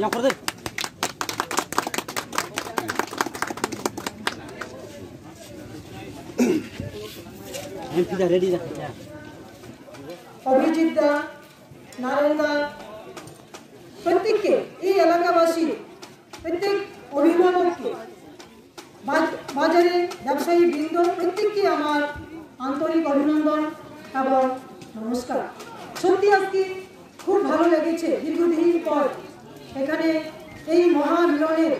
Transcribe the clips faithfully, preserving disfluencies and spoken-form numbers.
Yang kor de. Yang pizza ready da. Abhijit দা, নারায়ণ দা, প্রত্যেককে, এই এলাকাবাসী, প্রত্যেক অভিভাবককে, বাজ-, বাজারে ব্যবসায়ী বৃন্দ, প্রত্যেককে আমার আন্তরিক অভিনন্দন এবং নমস্কার। সত্যি আজকে খুব ভালো লেগেছে, দীর্ঘদিন পর এখানে এই মহামিলনের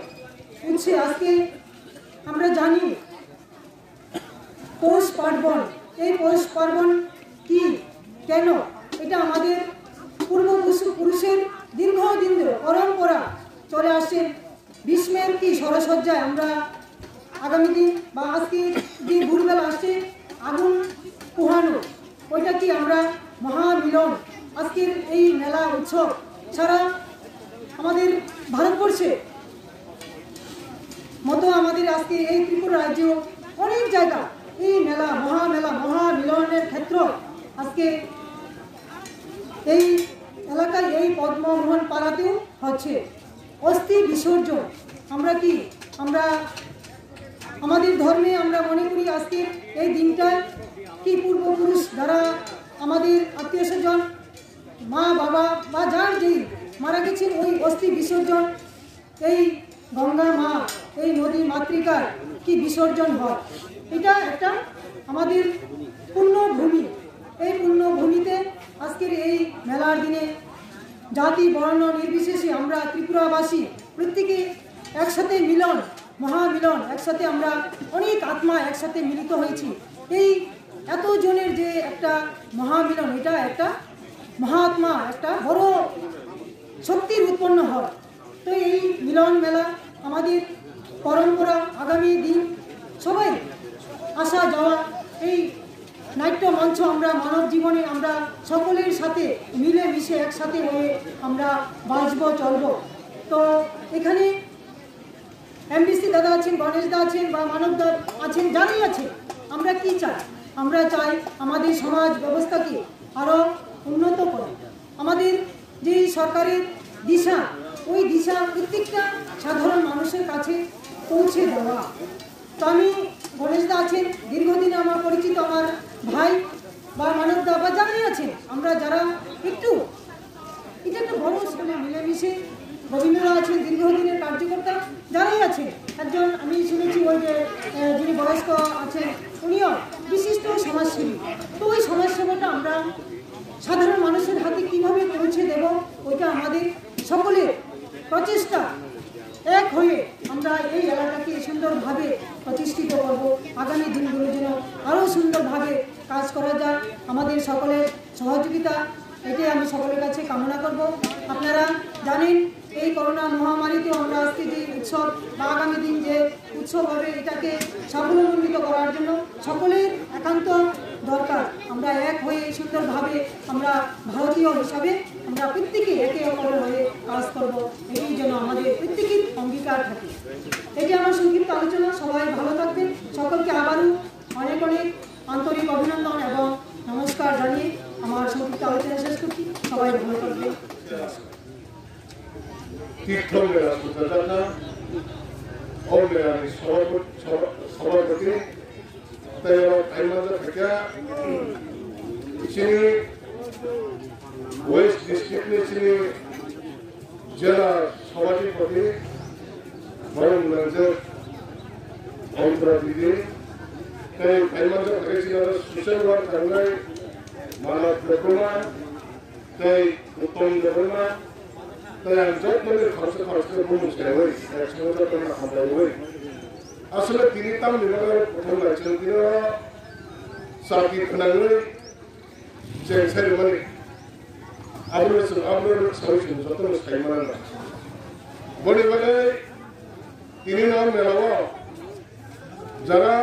উৎসে আজকে আমরা জানি পৌষ পার্বণ। এই পৌষ পার্বণ কি, কেন? এটা আমাদের পূর্বপুরুষ-, পুরুষের দীর্ঘদিন ধরে পরম্পরা চলে আসছে। ভীষ্মের কি শরসজ্জায় আমরা আগামী দিন বা আজকে যে ভোরবেলা আসছে আগুন পোহানো, ওইটা কি আমরা মহামিলন, আজকের এই মেলা উৎসব সারা আমাদের ভারতবর্ষে মতো আমাদের আজকে এই ত্রিপুরা রাজ্যেও অনেক জায়গা এই মেলা, মহামেলা, মহামিলনের ক্ষেত্র আজকে এই এলাকায় এই পদ্মমোহন পাড়াতেও হচ্ছে। অস্থি বিসর্জন, আমরা কি, আমরা আমাদের ধর্মে আমরা মনে করি আজকে এই দিনটায় কি পূর্বপুরুষ যারা আমাদের আত্মীয় স্বজন, মা বাবা বা যার যেই মারা গেছেন, ওই অস্থি বিসর্জন এই গঙ্গা মা, এই নদী মাতৃকার কি বিসর্জন হয়। এটা একটা আমাদের পুণ্যভূমি। এই পুণ্যভূমিতে আজকের এই মেলার দিনে জাতি বর্ণ নির্বিশেষে আমরা ত্রিপুরাবাসী প্রত্যেকে একসাথে মিলন, মহামিলন, একসাথে আমরা অনেক আত্মা একসাথে মিলিত হয়েছি। এই এত জনের যে একটা মহামিলন, এটা একটা মহাত্মা, একটা বড় শক্তির উৎপন্ন হয়। তো এই মিলন মেলা আমাদের পরম্পরা, আগামী দিন সবাই আসা যাওয়া, এই নাট্য মঞ্চ আমরা মানব জীবনে আমরা সকলের সাথে মিলেমিশে একসাথে হয়ে আমরা বাঁচবো, চলবো। তো এখানে এমডিসি দাদা আছেন, গণেশ দা আছেন বা মানব দা আছেন, যারাই আছেন, আমরা কি চাই? আমরা চাই আমাদের সমাজ ব্যবস্থাকে আরো উন্নত করা, আমাদের যে সরকারের দিশা, ওই দিশা প্রত্যেকটা সাধারণ মানুষের কাছে পৌঁছে দেওয়া। তো আমি, গণেশ দা আছেন, দীর্ঘদিন আমার পরিচিত, আমার ভাই বা মানব দা বা যারাই আছেন, আমরা যারা একটু, এটা একটা বড় উৎসব, মিলেমিশে, রবীন্দ্র আছেন, দীর্ঘদিনের কার্যকর্তা, যারাই আছেন, একজন আমি শুনেছি ওই যে আহ, যিনি বয়স্ক আছেন, উনিও বিশিষ্ট সমাজসেবী। তো ওই সমাজসেবাটা আমরা সাধারণ মানুষের হাতে কিভাবে পৌঁছে দেব, ওইটা আমাদের সকলের প্রচেষ্টা। এক হয়ে আমরা এই এলাকাকে সুন্দরভাবে প্রতিষ্ঠিত করব, আগামী দিনগুলো যেন আরও সুন্দরভাবে কাজ করা যায়। আমাদের সকলের সহযোগিতা, এটাই আমি সকলের কাছে কামনা করব। আপনারা জানেন, এই করোনা মহামারীতেও আমরা আজকে যে উৎসব বা আগামী দিন যে উৎসব হবে, এটাকে সাফল্যমণ্ডিত করার জন্য সকলের একান্ত দরকার। আমরা এক হয়ে সুন্দরভাবে আমরা ভারতীয় হিসাবে আমরা প্রত্যেকে একে অপরের হয়ে কাজ করব, এটাই যেন আমাদের প্রত্যেকের অঙ্গীকার থাকে। এটি আমার সংক্ষিপ্ত আলোচনা। সবাই ভালো থাকবেন। সকলকে আবারও অনেক অনেক আন্তরিক অভিনন্দন এবং নমস্কার জানিয়ে আমার সংক্ষিপ্ত আলোচনা শেষ করছি। সবাই ভালো থাকবেন। তীর্থ মেলা সুজাতা, ও মেলার সভাপতি, সভা-, সভাপতি, তাই আমার ভাই মাঝে থেকে চিনি ওয়েস্ট ডিস্ট্রিক্ট নিয়ে চিনি জেলা সভাপতি, বরং রাজ্যের অন্তরা দিদি, তাই ভাই মাঝে থেকে চিনি সোশ্যাল ওয়ার্ক থাকলে মানব প্রক্রমা, tei Uttom Debbarma, tei ang jotono khoroksa khoroksa bumung saiwi, eksono jotono hamlaiwi. Asole tini tamni bagwi prothom bai chwng tini o chati khwnangwi cheng sai rwmani. Abono chwng, abono sawi chwng jotono sai mano. Boni bagwi tini no mela o jara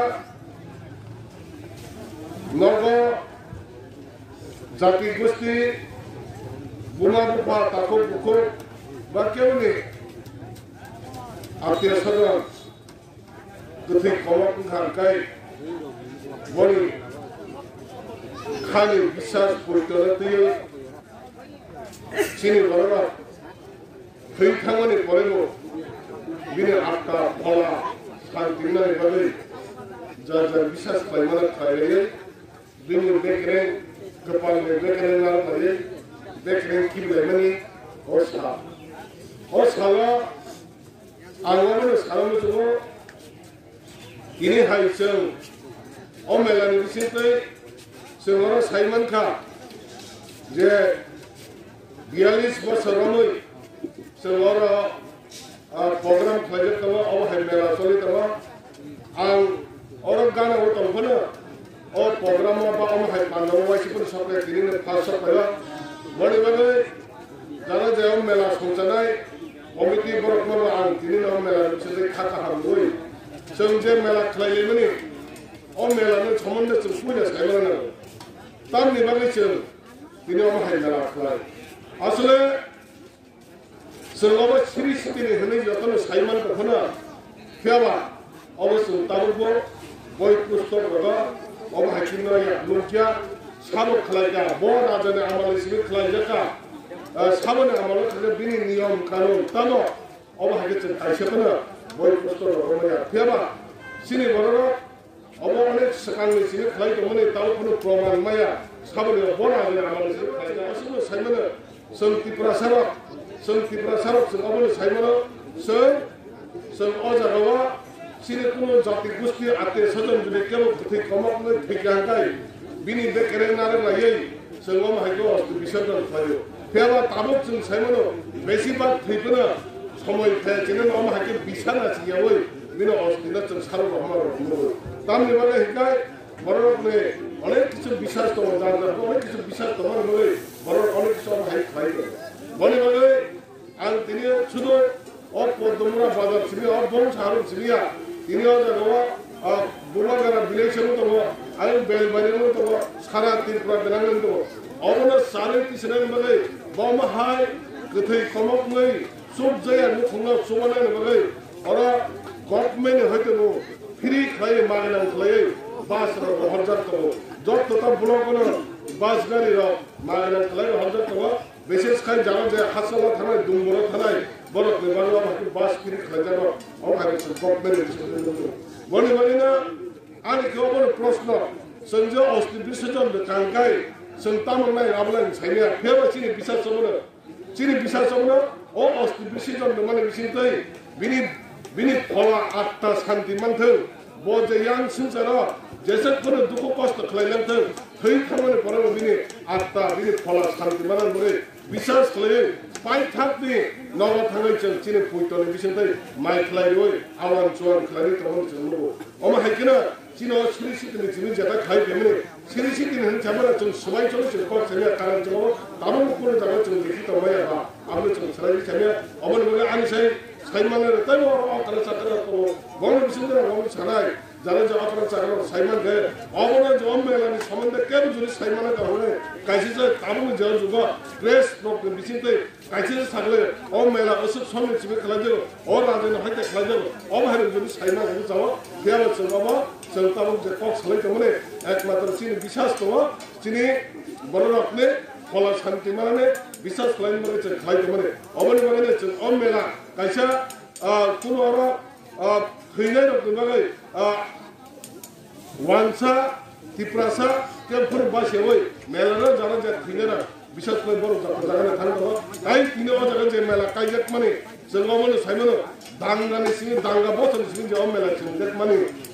nogo jati gosti, buma bupha, takhuk bukhuk ba keuni attiyo swajon kwthwi khobor wngkha hwnkhe boni khani bisas poitona twiwi Chini bororok thwi thangmani porebo bini atta phola santi wngnani bagwi jar jar bisas khlaimano khlairwi bini bekereng kwpalni bekereng nal khlaiwi bekereng kibilaimani o sal. O salo ang obono salano chwngo. Tini hai chwng o melani bisingtwi chwng oro sai mankha je biyalish bosor romwi chwng oro, ah, program khlaijak tongo, obo hai mela choli tongo. Ang oro gana o tong phano o program o ba omo hai panda o waisa phano sokle tini no first sokle o. Boni bagwi jara je o mela songchanai committee borok no ang tini no mela rwchajak kha kaham rwi. Chwng je mela khlai laimani o mela no somonde chwng puila sai mano nango. Tamni bagwi chwng tini omo hai mela khlai. Asole Chwng obo siri sitini hwnwi jotono sai man tongphano, phiya ba obo chwng tabukbo boi pustok rogo obo hai khe no yak nukya, sabo khlai kha, bo rajani amal simi khlai jak kha, eh, saboni amal khe bini niyom kanun tamo obo hai khe chwng kaisa phano boi pustok rogo no ya. Phiya ba chini borok Obo onek swkangni simi khlai tongmani tamo phano proman maya, saboni bo rajani amal simi khlai tong. Aswkno saimano, chwng Tiprasarok, chwng Tiprasarok chwng obono saimano, chwng, chwng o jagao chini kuno jati gosti atya swajon jodi kebo kwthwi komoknwi thwikha hwnkhe bini bekereng narwk laiwi, Chwng omo hai khe osti bisorjon khlaio. Phiya ba tabuk chwng sai mano, besibak thwi phano somoi phai chini omo hai khe bisana chini yaui bini osti no chwng salo rohorma rohorma. Tamni bagwi hinkhe borok ni onek kichu bisas tongo, jar jar onek kichu bisas tongo, hwnwi borok onek kichu omo hai khlai tongo. Boni bagwi Ang tini sudu o Podomura bazar simi, o Bongsa Harung simi ya. Tini o jaga o, ah, Bumagara village o tongo, ang Belbari o tongo, sara Tripura benang o tongo. Obono sarwi tisana ni bagwi, bo ma hai kwthwi komok wngwi, sub jaya nukhung no subanani bagwi, oro government ni hoite bo free khlai, magna khlai, bus rok rohorjak tongo. Jotto ta block o no bus gari rok magna khlai rohorjak tongo. Bises khai jara je Hasala thanai, Dumbura thanai, borok ni bagwi omo hai khe bus free khlai jago, omo hai khe government ni simi nukgo. Boni bagwi no ani khe obono proshno, chwng je osti bisarjon de kang kai, chwng tamo nai abo lai sai ya, phiyaba chini bisas obono, chini bisas obono, o osti bisarjon de mani bising twi, bini, bini phola atta santi manthwng, Bo je yang swngcharo jesek phano dukhu kosto khlai langthwng, thwi thangmani porebo bini atta, bini phola santi manani bagwi bisas khlaiwi paithakni nogo thangwi chwng chini puitoni bisingtwi mai khlai rwi awan chuan khlaiwi tongmani chwng nugo. Omo hai kheno chini o siri sitini chini jeta khlai phaimani, siri sitini hwn chamara chwng swbai cholo chwng kok chaya, karan chwng obo tabuk kunu jaga chwng likhi tongmaya ba? Aboni chwng swraiwi chamya, oboni bagwi ani sai, sai manai rok taibo oro okra chakra rok tongo. Bongni bisingtwi rok bongni sanai, jara je okra chakra rok sai mankhe, obono je o mela ni somonde kebo jodi sai mana kaham hwnwi, kaisa se tabukni je o jugo press rok ni bisingtwi kaisa se sakle o mela aswk somni simi khlai jago, o raja ni hai khe khlai jago, obo hai rok jodi sai mankhe chao, phiya bo chwng obo chwng tabuk je kok salai tongmani ekmatro chini bisas tongo. Chini bororokni phola santi manani bisas khlaina bagwi chwng khlai tongmani. Oboni bagwino chwng o mela kaisa, ah, kuno oro, ah, thwinairokni bagwi, ah, wansa, Tiprasa, khe phuru basiyawi melano jara jat thwinairok bisas khlai borok jat jagani thang tongo. Tai tini o jaga je mela kaijakmani chwng omono saimano dangani simi danga bosongni simi je o mela chwng jakmani.